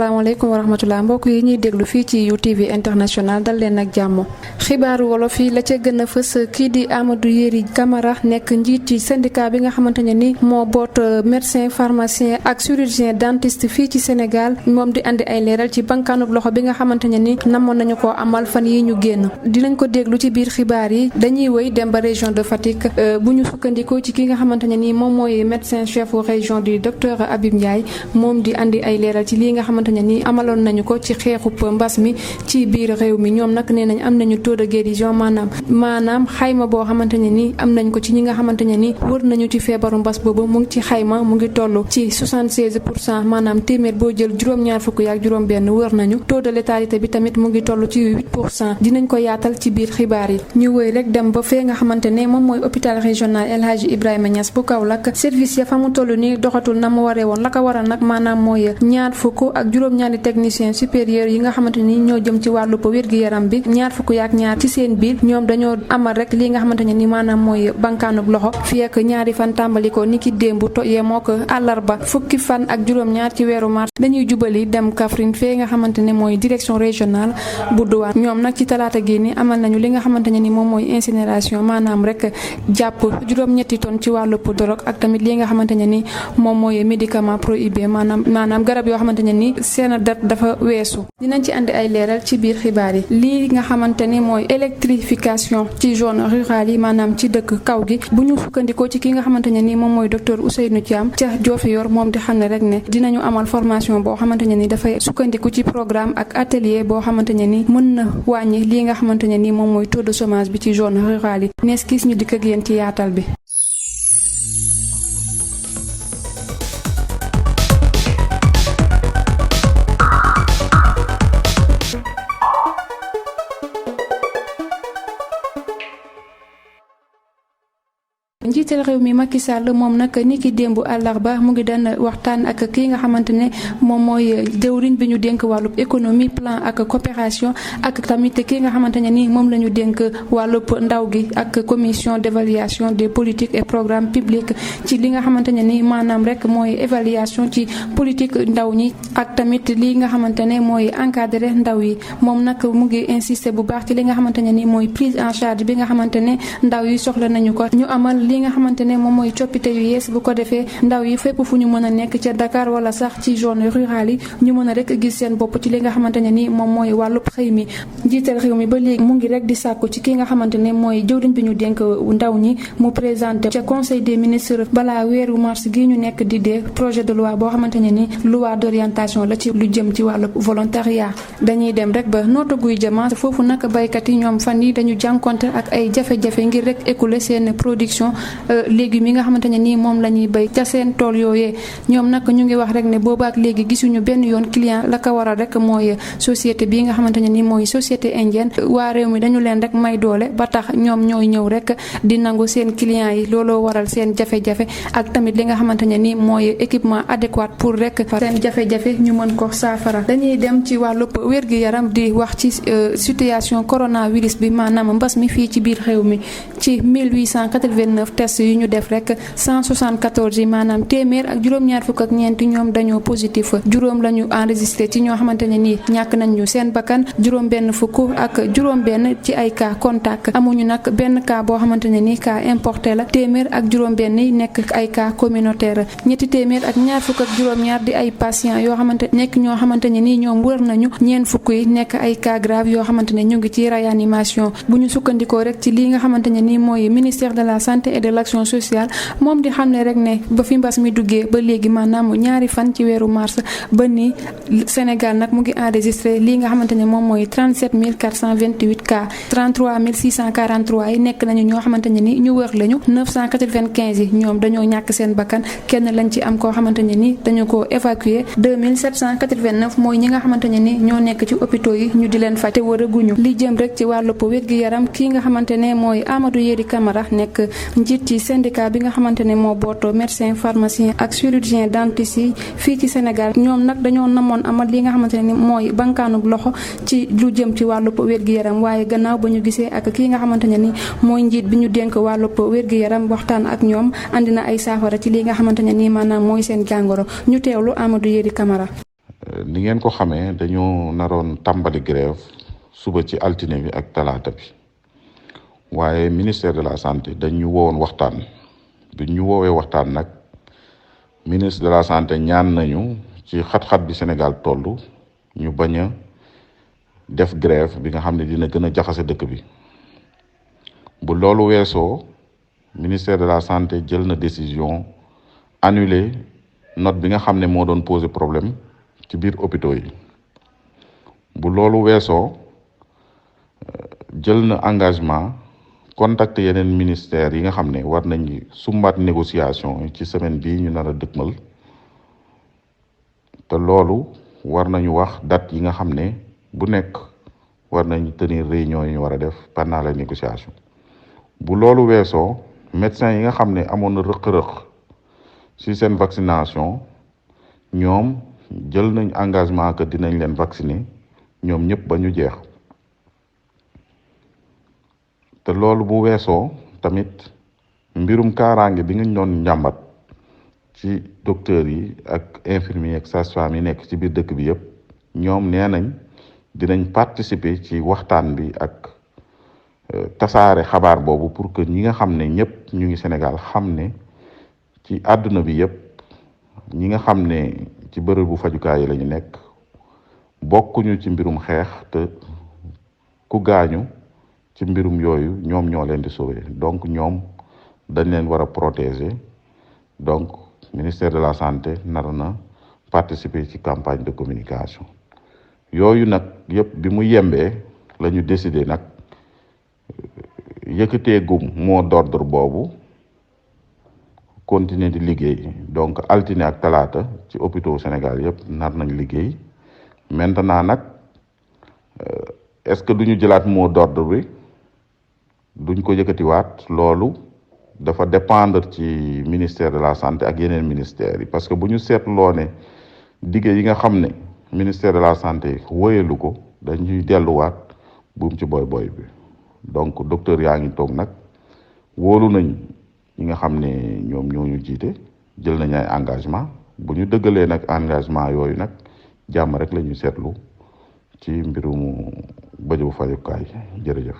asalaamaaleykum wa rahmatulah mbokk yi ñuy déglu fii ci UTV international dal leen ak jàmm xibaaru wolof yi la ca gën a fës kii di Amadou Yeri Camara nekk njiit ci syndicat bi nga xamante ne ni moo boot médecin pharmacien ak chirurgien dentiste fii ci Sénégal moom di andi ay leeral ci bankaanub loxo bi nga xamante ne ni namoon nañu ko amal fan yi ñu génn dinañ ko déglu ci biir xibaar yi dañuy wëy dem ba région de Fatick bu ñu sukkandikoo ci ki nga xamante ne ni moom mooy médecin chef région du docteur Habib Ndiaye moom di andi ay leeral ci lii nga xamante ne ni amaloon nañu ko ci xeexub mbas mi ci biir réew mi ñoom nag nee nañ am nañu taux de guérison maanaam xayma boo xamante ne ni am nañ ko ci ñi nga xamante ne ni wër nañu ci feebaru mbas boobu mu ngi ci xayma mu ngi toll ci 76% maanaam téeméer boo jël juróom-ñaar fukk yaak juróom-benn wër nañu taux de létalité bi tamit mu ngi toll ci 8% dinañ ko yaatal ci biir xibaar yi ñu wëy rek dem ba fee nga xamante ne moom mooy hôpital régional El Hadji Ibrahima Niass bu Kaolack service ya fa mu toll ni doxatul na mu waree woon la ko waral nag maanaam mooy ñaar fukk ak juróom-ñaari technicien supérieur yi nga xamante ni ñoo jëm ci wàllu wér-gi-yaram bi ñaar fukk yaak ñaar ci seen biir ñoom dañoo amal rek li nga xamante ne ni maanaam mooy bankaanub loxo fii ak ñaari fan tàmbali ko ni ki démb yemoo ko àllarba fukki fan ak juróom-ñaar ci weeru mars dañuy jubali dem Kaffrine fee nga xamante ne mooy direction régionale bu douane ñoom nag ci talaata gi ni amal nañu li nga xamante ne ni moom mooy incinération maanaam rek jàpp juróom-ñetti tonnes ci wàllu drogue ak tamit li nga xamante ne ni moom mooy médicament prohibé maanaam garab yoo xamante ne ni seen date dafa weesu dinañ ci andi ay leeral ci biir xibaar yi lii nga xamante ni mooy électrification ci zone rurale yi maanaam ci dëkk kaw gi bu ñu sukkandikoo ci ki nga xamante ne ni moom mooy docteur Ousseynou Thiam ca Diofior moom di xam ne rek ne dinañu amal formation boo xamante ne ni dafay sukkandiku ci programme ak atelier boo xamante ne ni mën na wàññi lii nga xamante ne ni moom mooy taux de chômage bi ci zone rurale yi nees kiis ñu dikk ak yéen ci yaatal bi. njiital réew mi Macky Sall moom nag ni ki démb àllarba mu ngi daan waxtaan ak kii nga xamante ne moom mooy jëwriñ bi ñu dénk wàllub économie plan ak coopération ak tamit kii nga xamante ne ni moom la ñu dénk wàllub ndaw gi ak commission d'évaluation des politiques et programmes publics ci li nga xamante ne ni maanaam rek mooy évaluation ci politique ndaw ñi ak tamit li nga xamante ne mooy encadrer ndaw yi moom nag mu ngi insister bu baax ci li nga xamante ne ni mooy prise en charge bi nga xamante ne ndaw yi soxla nañu ko ñu amal li nga xamante ne moom mooy coppite yu yees bu ko defee ndaw yi fépp fu ñu mën a nekk ca Dakar wala sax ci zone rurale yi ñu mën a rek gis seen bopp ci li nga xamante ne ni moom mooy wàllub xëy mi njiital réew mi ba léegi mu ngi rek di sàkku ci ki nga xamante ne mooy jëwriñ bi ñu dénk ndaw ñi mu présenté ca conseil des ministres balaa weeru mars gi ñu nekk di dee projet de loi boo xamante ne ni loi d'orientation la ci lu jëm ci wàllub volontariat dañuy dem rek ba noota guy jama foofu nag baykat yi ñoom fan yi dañu jànkonte ak ay jafe-jafe ngir rek écouler seen production légumes yi nga xamante ne nii moom la ñuy béy ca seen tool yooyee ñoom nag ñu ngi wax rek ne boobaak léegi gisuñu benn yoon client la ko waral rek mooy société bii nga xamante ne nii mooy société indienne waa réew mi dañu leen rek may doole ba tax ñoom ñooy ñëw rek di nangu seen clients yi looloo waral seen jafe-jafe ak tamit li nga xamante ne nii mooy équipement adéquat pour rek seen jafe-jafe ñu mën ko saafara dañuy dem ci wàllub wér-gi-yaram di wax ci situation coronavirus bi maanaam mbas mi fii ci biir réew mi ci 1889 tests yu ñu def rek 174 yi maanaam téeméer ak juróom-ñaar fukk ak ñeenti ñoom dañoo positif juróom la ñu enregistré ci ñoo xamante ne nii ñàkk nañ ñu seen bakkan juróom benn fukk ak juróom benn ci ay cas contact amuñu nag benn cas boo xamante ne nii cas importé la téeméer ak juróom benn yi nekk ay cas communautaire ñetti téeméer ak ñaar fukk ak juróom-ñaar di ay patients yoo xamante nekk ñoo xamante ne nii ñoom wër nañu ñeen fukk yi nekk ay cas grave yoo xamante ne ñu ngi ci réanimation bu ñu sukkandikoo rek ci lii nga xamante ne nii mooy ministère de la santé et de l'action sociale moom di xam ne rek ne ba fi mbas mi duggee ba léegi maanaam ñaari fan ci weeru mars ba ni Sénégal nag mu ngi enregistré lii nga xamante ne moom mooy 37 428 cas 33 643 yi nekk nañu ñoo xamante ne ni ñu wër lañu 995 yi ñoom dañoo ñàkk seen bakkan kenn lañ ci am koo xamante ne ni dañu ko évacuer 2789 mooy ñi nga xamante ne ni ñoo nekk ci hôpitaux yi ñu di leen faj te wëraguñu li jëm rek ci wàllu wér-gi-yaram kii nga xamante ne mooy Amadou Yeri Camara nekk njiit ci syndicat bi nga xamante ne moo bootoo médecin pharmacien ak chirurgien dentiste yi fii ci Sénégal ñoom nag dañoo namoon amal li nga xamante ne ni mooy bankaanub loxo ci lu jëm ci wàllub wér-gi-yaram waaye gannaaw ba ñu gisee ak kii nga xamante ne ni mooy njiit bi ñu dénk wàllub wér-gi-yaram waxtaan ak ñoom andi na ay saafara ci li nga xamante ne ni maanaam mooy seen jàngoro ñu teewlu Amadou Yeri Camara. ni ngeen ko xamee dañoo naroon tàmbali grève suba ci altine bi ak talaata bi waaye ministère de la santé dañu woowoon waxtaan bi ñu woowee waxtaan nag ministre de la santé ñaan nañu ci xat-xat bi Sénégal toll ñu bañ a def grève bi nga xam ne dina gën a jaxase dëkk bi. Bu loolu weesoo ministère de la santé jël na décision annuler note bi nga xam ne moo doon poser problème ci biir hôpitaux yi. Bu loolu weesoo jël na engagement contacter yeneen ministères yi nga xam ne war nañ sumbaat négociation ci semaine bii ñu nar a dëkkmal te loolu war nañu wax date yi nga xam ne bu nekk war nañ tenir réunion yi ñu war a def pendant les négociations. Bu loolu weesoo médecins yi nga xam ne amoon na rëq-rëq ci seen vaccination ñoom jël nañ engagement que dinañ leen vacciner ñoom ñëpp ba ñu jeex. te loolu bu weesoo tamit mbirum kaaraange bi nga doon njàmbat ci docteurs yi ak infirmiers ak sages-femmes yi nekk ci biir dëkk bi yëpp ñoom nee nañ dinañ participer ci waxtaan bi ak tasaare xabaar boobu pour que ñi nga xam ne ñëpp ñu ngi Sénégal xam ne ci àdduna bi yëpp ñi nga xam ne ci bërëbu fajukaay yi la ñu nekk bokkuñu ci mbirum xeex te ku gaañu ci mbirum yooyu ñoom ñoo leen di sauver donc ñoom dañ leen war a protéger donc ministère de la santé nar na participer ci campagne de communication yooyu nag yëpp bi mu yembee la ñu décider nag yëkkatee gum mot d'ordre boobu continuer di liggéey donc altine ak talaata ci hôpitaux Sénégal yëpp nar nañ liggéey maintenant nag est-ce que duñu jëlaat mot d'ordre bi duñ ko yëkkatiwaat loolu dafa dépendre ci ministère de la santé ak yeneen ministères yi parce que bu ñu seetloo ne dige yi nga xam ne ministère de la santé wóyelu ko dañuy delluwaat buum ci boy bi donc docteur yaa ngi toog nag wóolu nañ ñi nga xam ne ñoom ñoo ñu jiite jël nañ ay engagement bu ñu dëggalee nag engagement yooyu nag jàmm rek la ñuy seetlu ci mbirum bëju fajukaay jërëjëf.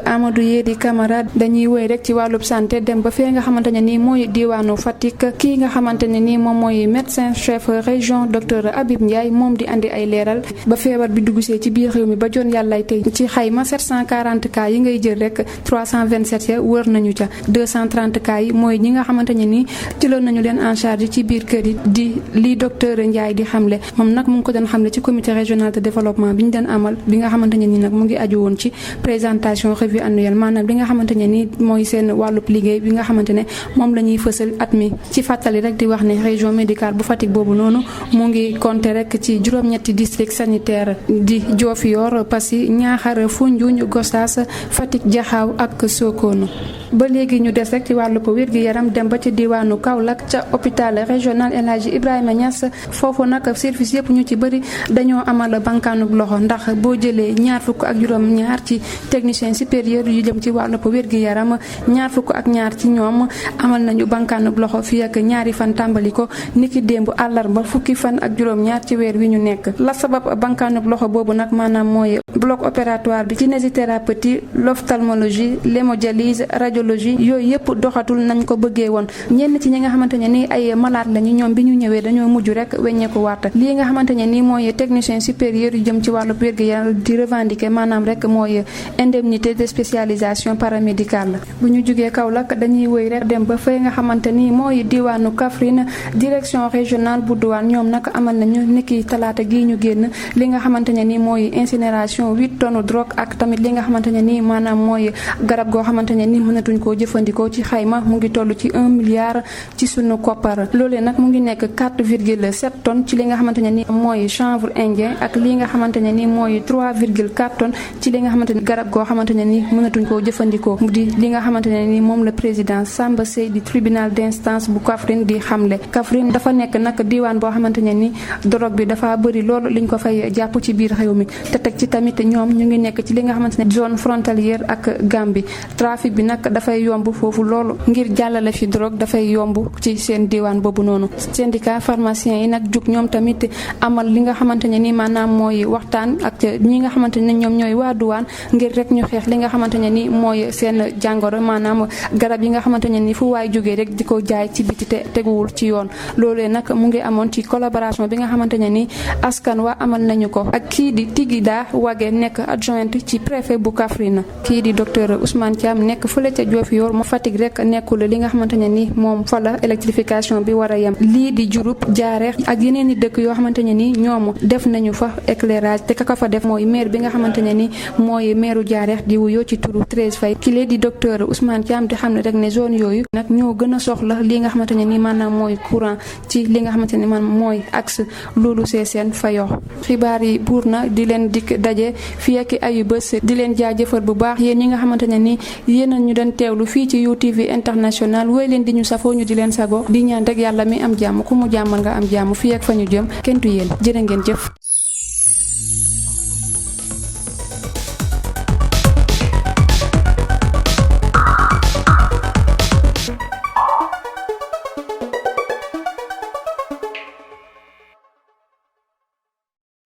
Amadou Yedi Camara dañuy woy rek ci wàllub santé dem ba fee nga xamante ne nii mooy diwaanu Fatick kii nga xamante ne nii moom mooy médecin chef région docteur Habib Ndiaye moom di andi ay leeral ba feebar bi duggsee ci biir réew mi ba jon yàllay tey ci xayma 740 cas yi ngay jël rek 327 ya wër nañu ca 230 cas yi mooy ñi nga xamante ne nii jëloon nañu leen en charge ci biir kër yi di lii docteur Ndiaye di xamle moom nag mu ngi ko doon xamle ci comité régional de développement bi ñu doon amal bi nga xamante ne nii nag mu ngi aju woon ci présentation revue annuelle maanaam li nga xamante ne ni mooy seen wàllub liggéey bi nga xamante ne moom la ñuy fësal at mi ci fàttali rek di wax ne région médicale bu Fatick boobu noonu mu ngi compter rek ci juróom-ñetti district sanitaire di Diofior Passy Niakhar Foundiougne Gossas Fatick Diakhao ak Sokone. ba léegi ñu des rek ci wàllub wér-gi-yaram dem ba ci diwaanu Kaolack ca hôpital régional El Hadji Ibrahima Niass foofu nag service yëpp ñu ci bëri dañoo amal bankaanub loxo ndax boo jëlee ñaar fukk ak juróom-ñaar ci technicien supérieur yu jëm ci wàllub wér-gi-yaram ñaar fukk ak ñaar ci ñoom amal nañu bankaanub loxo fii ak ñaari fan tàmbali ko niki démb àllarba fukki fan ak juróom-ñaar ci weer wi ñu nekk la sabab bankaanub loxo boobu nag maanaam mooy bloc opératoire bi kinésithérapie l'ophtalmologie l'hémodialyse radiologie yooyu yëpp doxatul nañ ko bëggee woon ñenn ci ñi nga xamante ne ni ay malade lañu ñoom bi ñu ñëwee dañoo mujj rek weññeeku waat lii nga xamante ne ni mooy technicien supérieur yu jëm ci wàllu wér-gu-yaram di revendiquer maanaam rek mooy indemnité de spécialisation paramédicale bu ñu jugee Kaolack dañuy wëy rek dem ba fay nga xamante ni mooy diwaanu Kaffrine direction régionale bu douane ñoom nag amal nañu niki talaata gi ñu génn li nga xamante ne ni mooy incinération 8 tonnes drogue ak tamit li nga xamante ne ni maanaam mooy garab goo xamante ne ni mënatuñ koo jëfandikoo ci xayma mu ngi toll ci 1 milliard ci sunu koppar loolee nag mu ngi nekk 4,7 tonnes ci li nga xamante ne ni mooy chanvre indien ak li nga xamante ne ni mooy 3,4 tonnes ci li nga xamante ne garab goo xamante ne ni mënatuñ koo jëfandikoo mu di li nga xamante ne ni moom la président Samba Sey di tribunal d'instance bu Kaffrine di xamle Kaffrine dafa nekk nag diwaan boo xamante ne ni drogue bi dafa bëri loolu liñ ko fay jàpp ci biir réew mi te teg ci tamit tamit ñoom ñu ngi nekk ci li nga xamante ne zone frontalière ak Gambie trafic bi nag dafay yomb foofu loolu ngir jàllale fi drogue dafay yomb ci seen diwaan boobu noonu. syndicat pharmacien yi nag jug ñoom tamit amal li nga xamante ne ni maanaam mooy waxtaan ak ñi nga xamante ne ñoom ñooy waa duwaan ngir rek ñu xeex li nga xamante ne ni mooy seen jàngoro maanaam garab yi nga xamante ne ni fu waay jógee rek di ko jaay ci biti te teguwul ci yoon. loolee nag mu ngi amoon ci collaboration bi nga xamante ne ni askan wa amal nañu ko ak kii di Tigida Wage nekk adjointe ci préfet bu Kaffrine kii di docteur Ousmane Thiam nekk fële ca Diofior mu Fatick rek nekkul li nga xamante ne ni moom fa la électrification bi war a yem. lii di Diouroup Diareh ak yeneen i dëkk yoo xamante ne ni ñoom def nañu fa éclairage te ka fa def mooy maire bi nga xamante ne ni mooy maireu Diareh di wuyoo ci turu 13 Faye kii di docteur Ousmane Thiam di xam ne rek ne zone yooyu nag ñoo gën a soxla li nga xamante ne ni maanaam mooy courant ci li nga xamante ne man mooy axe loolu Sessène Fayo. xibaar yi buur na di leen dikk daje fii ak ayu bés di leen jaajëfal bu baax yéen ñi nga xamante ne ni yéen ñu doon teewlu fii ci UTV international wooy leen di ñu safoo ñu di leen sago di ñaan rek yàlla mi am jàmm ku mu jàmmal nga am jàmm fii ak fa ñu jëm kenn du yéen jërë ngeen jëf.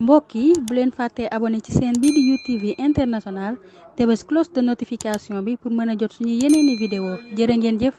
mbokk yi bu leen fàttee abonné ci chaîne bii di UTV international te bés cloche de notification bi pour mën a jot suñu yeneeni vidéo jërë ngeen jëf.